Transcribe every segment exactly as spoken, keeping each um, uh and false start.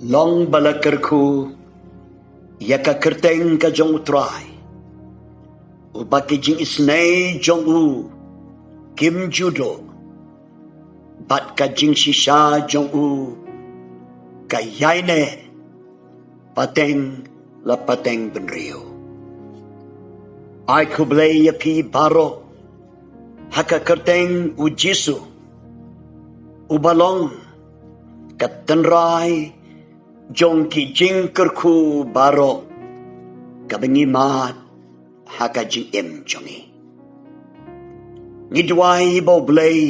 Long ba la kyrkhu ïa ka kyrteng ka jong U Trai, uba ki jingisynei jong u kim ju duh, bad ka jingshisha jong u ka ïaineh pateng la pateng bynriew. Ai khublei ïa phi baroh ha ka kyrteng U Jisu, uba long ka tynrai jong ki jingkyrkhu baroh, kaba ngi mad ha ka jingim jong ngi. Ngi duwai ba U Blei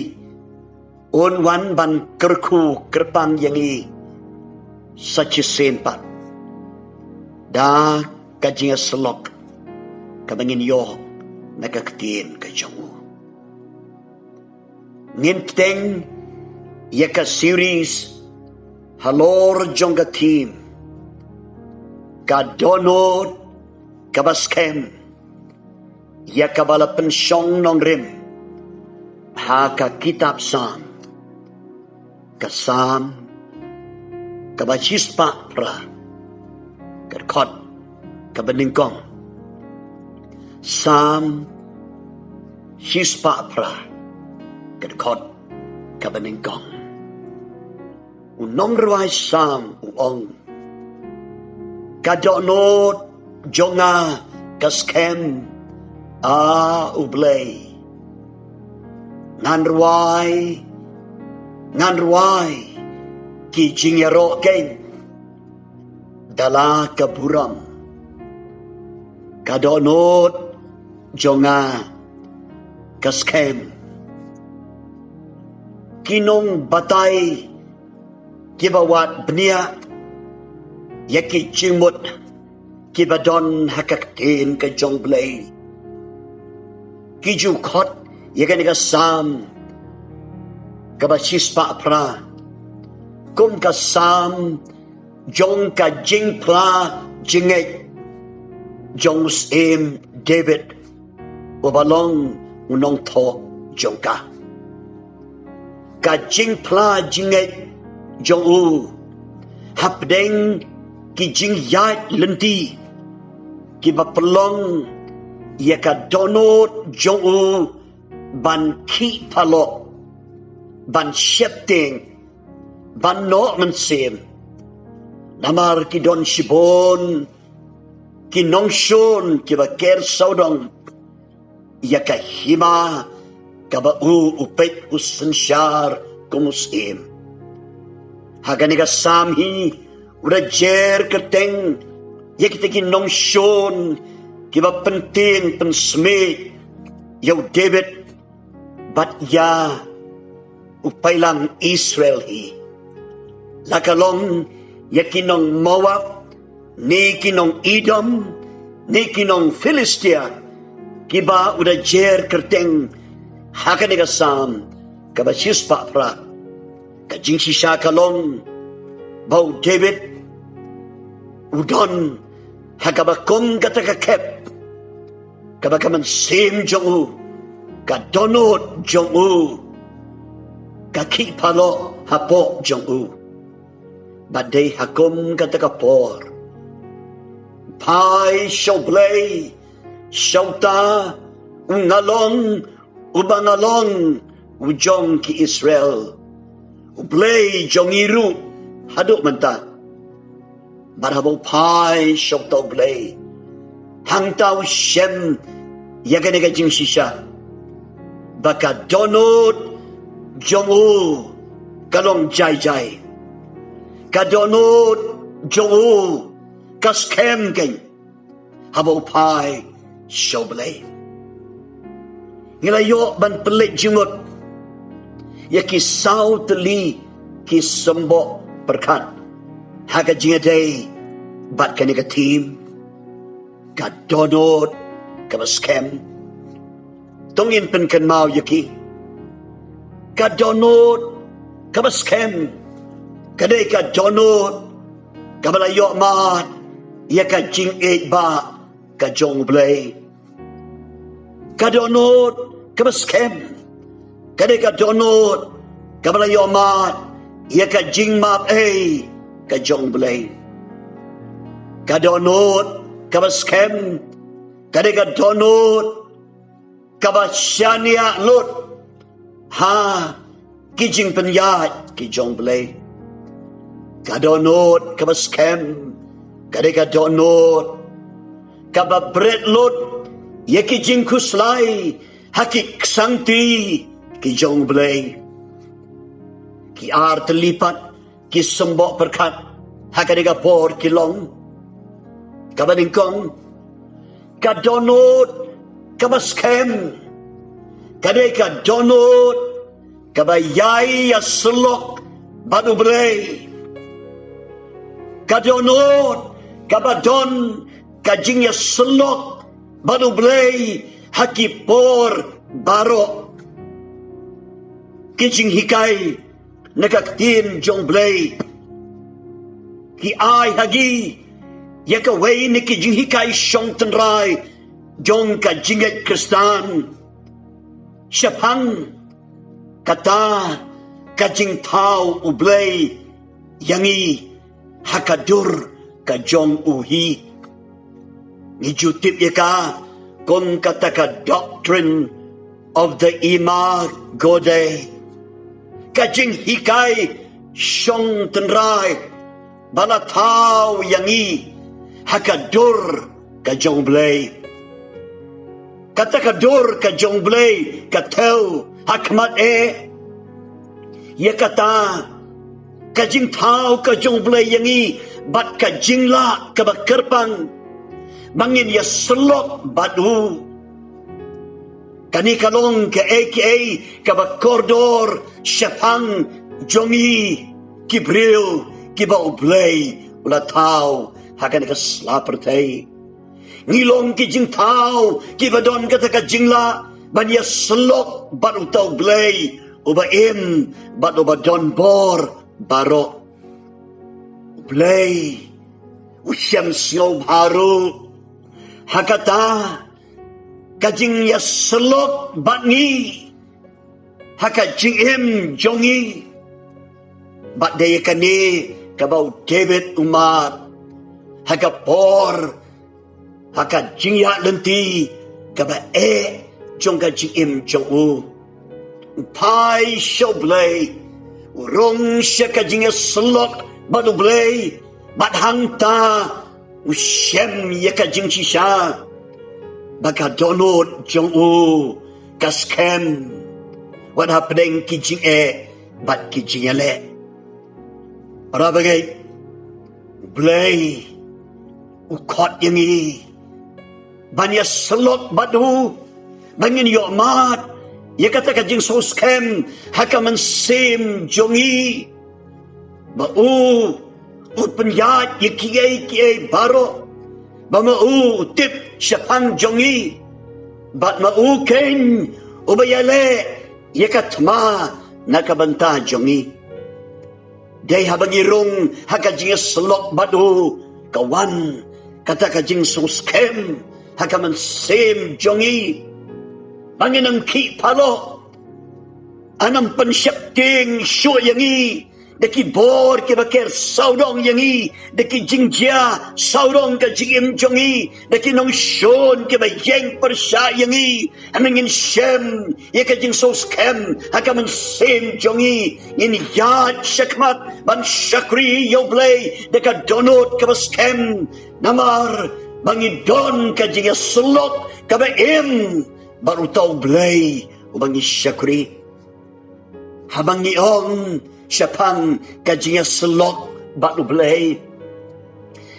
un wan ban kyrkhu kyrpang ïa ngi sa shisien pat da ka jingïasyllok kaba ngin ïoh na ka ktien ka jong u. Ngin bteng ïa ka series halor jong ka theme, ka dohnud kaba skhem, ïa kaba la pynshong nongrim ha ka kitab Salm. Ka Salm kaba shispah phra, ka dkhot kaba nyngkong. Salm shispah phra, ka dkhot kaba nyngkong. U nongrwai Salm u ong: Ka dohnud jong nga ka skhem, A U Blei. Ngan rwai, ngan rwai ki jingïaroh keiñ da la ka burom. Ka dohnud jong nga ka skhem. Ki nongbatai kiba wad bniah ïa ki jingmut kiba don ha ka ktien ka jong U Blei, ki ju khot ïa kane ka Salm kaba shispah phra kum ka Salm jong ka jingphla jingngeit jong u Syiem David, uba long u nongthoh jong ka. Ka jingphla jingngeit jong u hapdeng ki jingïaid lynti kiba pynlong ïa ka dohnud jong u ban khih paloh, ban sheptieng, ban noh mynsiem. Namar ki don shibun ki nongshun kiba ker sawdong ïa ka hima kaba u u peit u synshar kum u syiem. Ha kane ka Salm hi u da jer kyrteng ïa kita ki nongshun kiba pyntieng pynsmit ïa u David bad ïa u paidlang Israel hi. La ka long ïa ki nong Moab, ne ki nong Edom, ne ki nong Philistia, kiba u da jer kyrteng ha kane ka Salm kaba shispah phra. Ka jingshisha ka long ba u David u don ha kaba kum kata ka khep, kaba ka mynsiem jong u, ka dohnud jong u, ka khih paloh hapoh jong u. Bad dei ha kum kata ka por, phai sha U Blei, sha uta u nga long, uba nga long u jong ki Israel, U Blei jong ngi ruh haduh mynta. Bad haba u phai sha uta U Blei, hangta u shem ïa kane ka jingshisha, ba ka dohnud jong u ka long jai jai. Ka dohnud jong u ka skhem keiñ haba u phai sha U Blei. Ngi la ïoh ban pynleit jingmut ïa ki saw tylli ki symboh pyrkhat ha ka jingïadei bad kane ka theme, ka dohnud kaba skhem. To ngin pynkynmaw ïa ki. Ka dohnud kaba skhem ka dei ka dohnud kaba la ïoh mad ïa ka jingïeit ba ka jong U Blei. Ka dohnud kaba skhem ka dei ka dohnud kaba la ïoh mad ïa ka jingmap ei ka jong U Blei. Ka dohnud kaba skhem ka dei ka dohnud kaba shaniah lut ha ki jingpynïaid ki jong U Blei. Ka dohnud kaba skhem ka dei ka dohnud kaba bret lut ïa ki jingkhuslai ha ki ksangti ki jong U Blei. Ki ar tylli pat ki symboh pyrkhat ha kane ka por ki long. Kaba nyngkong, ka dohnud kaba skhem ka dei ka dohnud kaba ïai ïasyllok bad U Blei. Ka dohnud kaba don ka jingïasyllok bad U Blei ha ki por baroh. Ki jinghikai na ka ktien jong U Blei ki ai ha ngi ïa kawei na ki jinghikai shong tynrai jong ka jingngeit Khristan. Shaphang kata ka jingthaw U Blei ïa ngi ha ka dur ka jong u hi. Ngi ju tip ïa ka kum kata ka doctrine of the Imago Dei, ka jinghikai shong tynrai ba la thaw ïa ngi ha ka dur ka jong U Blei. Kata ka dur ka jong U Blei ka thew ha khmat eh ïa kata ka jingthaw ka jong U Blei ïa ngi bad ka jinglah kaba kyrpang ba ngin ïasyllok bad u. Kane ka long kaei kaei kaba kordor shaphang jong ngi ki briew kiba U Blei u la thaw ha kane ka sla pyrthei. Ngi long ki jingthaw kiba don kata ka jinglah ban ïasyllok bad uta U Blei uba im bad uba don bor baroh. U Blei u shem sngewbha ruh ha kata ka jingïasyllok bad ngi ha ka jingim jong ngi. Bad dei ïa kane kaba u David u mad ha ka por, ha ka jingïaid lynti kaba eh jong ka jingim jong u. U phai sha U Blei, u rung sha ka jingïasyllok bad U Blei, bad hangta u shem ïa ka jingshisha ba ka dohnud jong u ka skhem wat hapdeng ki jingeh bad ki jingïaleh. Para bangeit, U Blei u khot ïa ngi ban ïasyllok bad u, ban ngin ïohmad ïa kata ka jingsngewskhem ha ka mynsiem jong ngi. Ba u u pynïaid ïa kiei kiei baroh, ba ma u u tip shaphang jong ngi, bad ma u keiñ uba ïaleh ïa ka thma na ka bynta jong ngi. Dei haba ngi rung ha ka jingïasyllok bad u, ka wan kata ka jingsngewskhem ha ka mynsiem jong ngi. Ba ngin ym khih paloh, yn ym pynsheptieng shuh ïa ngi da ki bor kiba ker sawdong ïa ngi, da ki jingjia sawdong ka jingim jong ngi, da ki nongshun kiba ïeng pyrshah ïa ngi. Hynrei ngin shem ïa ka jingsngewskhem ha ka mynsiem jong ngi, ngin ïaid shakhmat ban shakri ïa U Blei da ka dohnud kaba skhem. Namar ba ngi don ka jingïasyllok kaba im bad uta U Blei uba ngi shakri. Haba ngi ong shaphang ka jingïasyllok bad U Blei,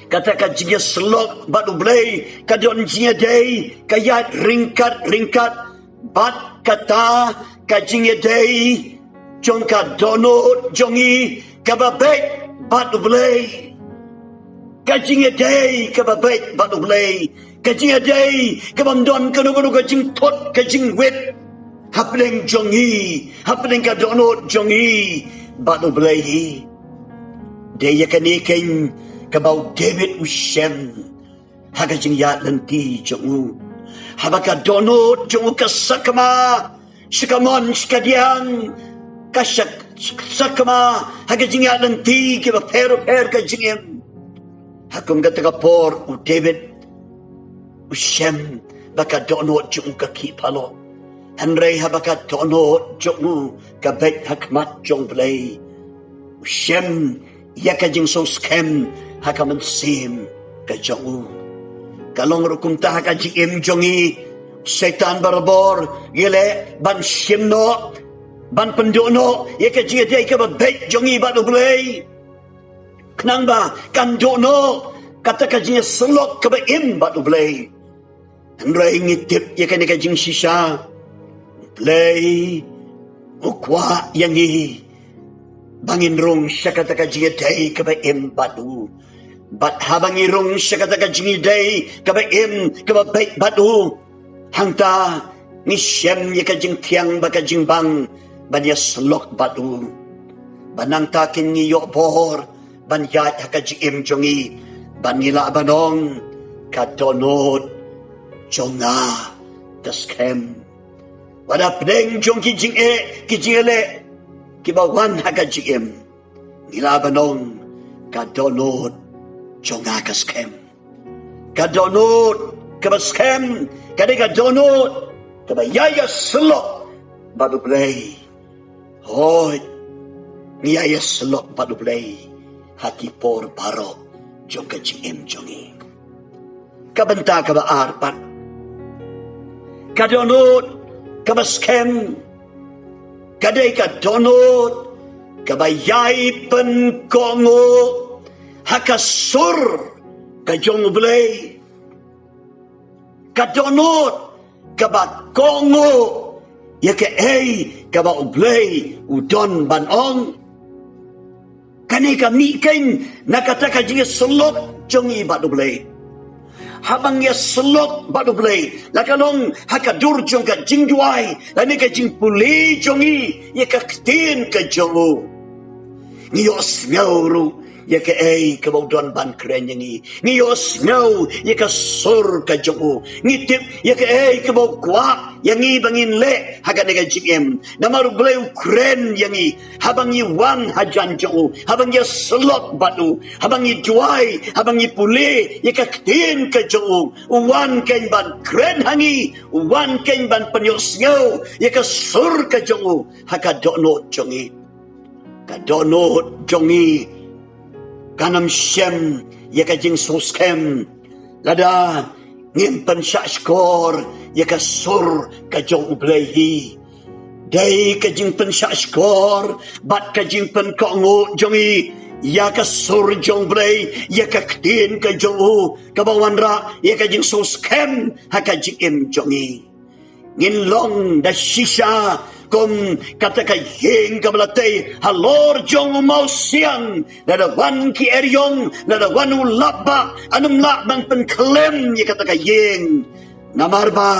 kata ka jingïasyllok bad U Blei ka don jingïadei, ka ïaid ryngkat ryngkat bad kata ka jingïadei jong ka dohnud jong ngi kaba beit bad U Blei. Ka jingïadei kaba beit bad U Blei, ka jingïadei kaba ym don kano kano ka jingthut ka jingwit hapdeng jong ngi, hapdeng ka dohnud jong ngi bad U Blei. Dei ïa kane keiñ kaba u David u shem ha ka jingïaid lynti jong u. Haba ka dohnud jong u ka sakma sha kamon sha kadiang, ka shak sakma ha ka jingïaid lynti kiba pher pher ka jingim. Ha kum kata ka por u David u shem ba ka dohnud jong u ka khih palat. Hynrei haba ka dohnud jong u ka beit ha khmat jong U Blei, u shem ïa ka jingsngewskhem ha ka mynsiem ka jong u. Ka long ruh kumta ha ka jingim jong ngi. Soitan barabor u leh ban shim noh, ban pynduh noh ïa ka jingïadei kaba beit jong ngi bad U Blei. Khnang ba kan duh noh kata ka jingïasyllok kaba im bad U Blei. Hynrei ngi tip ïa kane ka jingshisha, U Blei u kwah ïa ngi ba ngin rung sha kata ka jingïadei kaba im bad u. Bad haba ngi rung sha kata ka jingïadei kaba im, kaba beit bad u, hangta ngi shem ïa ka jingthiang bad ka jingbang ban ïasyllok bad u. Ba nangta kin ngi ïoh bor ban ïaid ha ka jingim jong ngi, ban ngi lah ban ong, ka dohnud jong nga ka skhem. Wat hapdeng jong ki jingeh, ki jingeh kiba wan ha ka jingim, ngi lah ban ong, ka dohnud jong nga ka skhem. Ka dohnud kaba skhem ka dei ka dohnud kaba ïai ïasyllok bad U Blei. Hooid, ngi ïai ïasyllok bad U Blei ha ki por baroh jong ka jingim jong ngi. Ka bynta kaba ar pat, ka dohnud kaba skhem ka dei ka dohnud kaba ïai pynkohnguh ha ka sur ka jong U Blei. Ka dohnud kaba kohnguh ïa kaei kaba U Blei u don ban ong. Kane ka mih kein na kata ka jingïasyllok jong ngi bad U Blei. Haba ngi ïasyllok bad U Blei, la ka long ha ka dur jong ka jingduwai lane ka jingpule jong ngi ïa ka ktien ka jong u, ngi ïohsngew ruh ïa kaei kaba u don ban kren ïa ngi. Ngi ïohsngew ïa ka sur ka jong u. Ngi tip ïa kaei kaba u kwah ïa ngi ba ngin leh ha kane ka jingim. Namar U Blei u kren ïa ngi haba ngi wan hajan jong u, haba ngi ïasyllok bad u, haba ngi duwai, haba ngi pule ïa ka ktien ka jong u. U wan kein ban kren ha ngi, u wan kein ban pynïohsngew ïa ka sur ka jong u ha ka dohnud jong ngi. Ka dohnud jong ngi kan ym shem ïa ka jingsngewskhem lada ngim pynshah shkor ïa ka sur ka jong U Blei hi. Dei ka jingpynshah shkor bad ka jingpynkohnguh jong ngi ïa ka sur jong U Blei, ïa ka ktien ka jong u, kaba wanrah ïa ka jingsngewskhem ha ka jingim jong ngi. Ngin long da shisha kum kata ka ïing kaba la tei halor jong u mawsiang. Lada wan ki eriong, lada wan u lapbah, ym lah ban pynkhlem ïa kata ka ïing. Namar ba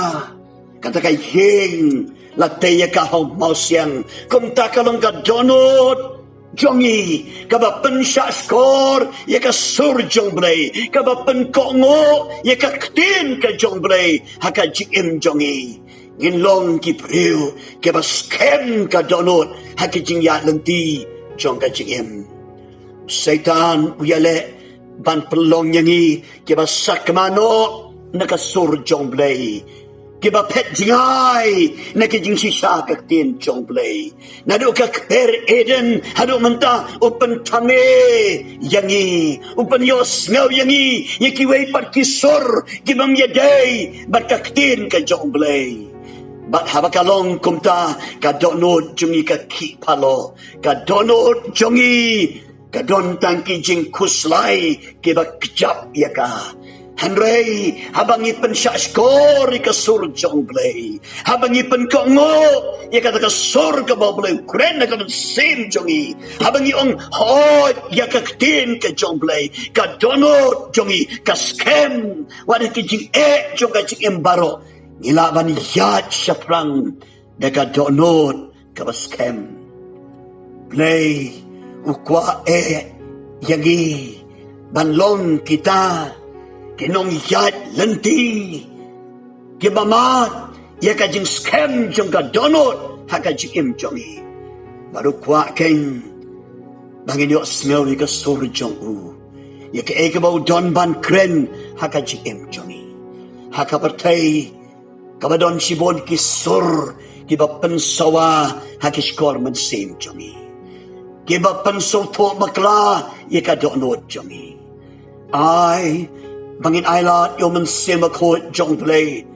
kata ka ïing la tei ïa ka ha u mawsiang. Kumta ka long ka dohnud jong ngi kaba pynshah shkor ïa ka sur jong U Blei, kaba pynkohnguh ïa ka ktien ka jong U Blei ha ka jingim jong ngi. Ngin long ki briew kiba skhem ka dohnud ha ki jingïaid lynti jong ka jingim. Soitan u ïaleh ban pynlong ïa ngi kiba sakma noh na ka sur jong U Blei, kiba phet jngai na ki jingshisha ka ktien jong U Blei. Naduh ka kper Eden haduh mynta u pynthame ïa ngi, u pynïohsngew ïa ngi ïa kiwei pat ki sur kiba ym ïadei bad ka ktien ka jong U Blei. Bad haba ka long kumta, ka dohnud jong ngi ka khih palat. Ka dohnud jong ngi ka don tang ki jingkhuslai kiba kjap ïa ka. Hynrei haba ngi pynshah shkor ïa ka sur jong U Blei, haba ngi pynkohnguh ïa kata ka sur kaba U Blei u kren ha ka mynsiem jong ngi, haba ngi ong hooid ïa ka ktien ka jong U Blei, ka dohnud jong ngi ka skhem. Wat ha ki jingeh jong ka jingim baroh ngi lah ban ïaid shaphrang da ka dohnud kaba skhem. Blei u kwah eh ïa ngi ban long kita ki nongïaid lynti kiba mad ïa ka jingskhem jong ka dohnud ha ka jingim jong ngi. Bad u kwah kein ba ngin ïohsngew ïa ka sur jong u, ïa kaei kaba u don ban kren ha ka jingim jong ngi. Ha ka pyrthei kaba don shibun ki sur kiba pynsawa ha ki shkor mynsiem jong ngi, kiba pynsngewthuh bakla ïa ka dohnud jong ngi. Ai ba ngin ailad ïa u Mynsiem Bakhuid jong U Blei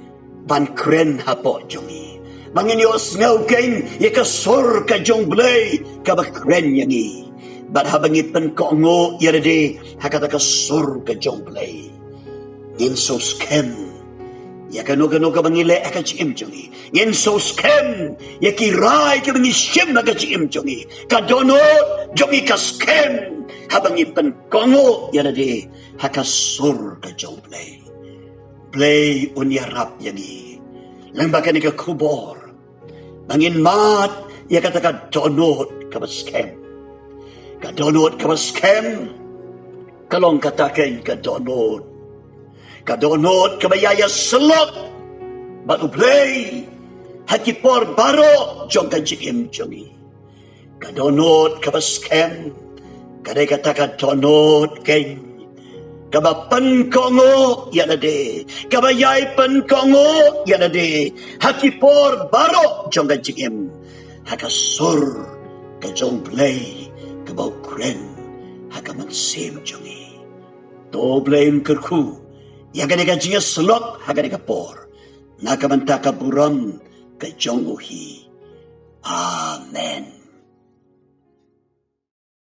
ban kren hapoh jong ngi, ba ngin ïohsngew kein ïa ka sur ka jong U Blei kaba kren ïa ngi. Bad haba ngi pynkohnguh ïa lade ha kata ka sur ka jong U Blei, ngin sngewskhem ïa kano kano kaba ngi leh ha ka jingim jong ngi. Ngin sngewskhem ïa ki rai kiba ngi shim ha ka jingim jong ngi. Ka dohnud jong ngi ka skhem haba ngi pynkohnguh ïa lade ha ka sur ka jong U Blei. U Blei un ïarap ïa ngi lyngba kane ka khubor ba ngin mad ïa kata ka dohnud kaba skhem. Ka dohnud kaba skhem ka long kata kein ka dohnud, ka dohnud kaba ïai ïasyllok bad U Blei ha ki por baroh jong ka jingim jong ngi. Ka dohnud kaba skhem ka dei kata ka dohnud kein kaba pynkohnguh ïa lade, kaba ïai pynkohnguh ïa lade ha ki por baroh jong ka jingim ha ka sur ka jong U Blei kaba u kren ha ka mynsiem jong ngi. To U Blei un kyrkhu ïa kane ka jingïasyllok ha kane ka por na ka bynta ka burom ka jong u hi. Amen.